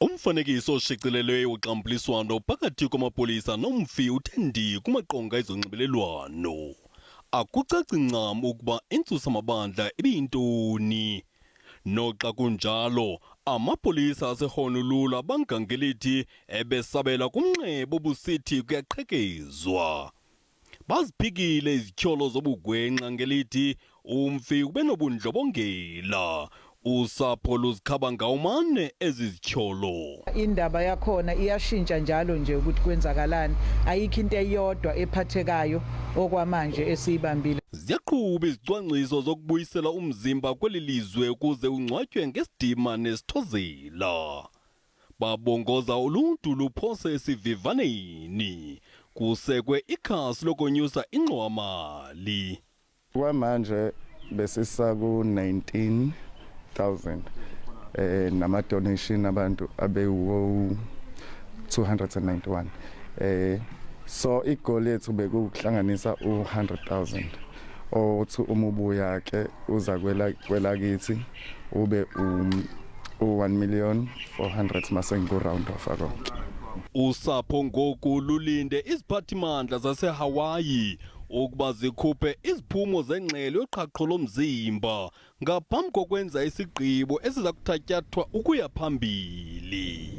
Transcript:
Umfanekiso oshicilelweyo woxambuliswano phakathi kwamapolisa nomfi uthe ndi kumaqonga ezonxibelelwano. Akucaci ncam ukuba intsusa mabandla ibiyintoni. Noxa kunjalo, amapolisa aseHonolulu abanga ngelithi ebesabela kumnxeba obusithi kuyaqhekezwa. Baziphikile izityholo zobugwenxa ngelithi umfi ubenobundlobongela. Usapho luzikhaba ngawumane ezi zityholo. Indaba yakhona iyashintsha njalo nje ukuthi kwenzakalani. Ayikho into eyodwa ephathekayo okwamanje esiyibambile. Ziyaqhuba izicwangciso zokubuyisela umzimba kweli lizwe ukuze ungcwatywe ngesidima nesithozela. Babongoza uluntu luphose esivivaneni kusekwe ikhasi lokonyusa ingxowamali. Kwamanje besisaku 19,000 nama donation abantu abewu 291 so igoal yethu bekuhlanganisa u100000 othi uma ubuya ke uza kwela kwelakithi ube u 1 million 400 mase ngiku round off konke. Usapho ngoku lulinde iziphathimandla zaseHawaii ukuba zikhuphe iziphumo zengxelo yoqhaqho lomzimba ngaphambi kokwenza isigqibo esiza kuthatyathwa ukuya phambili.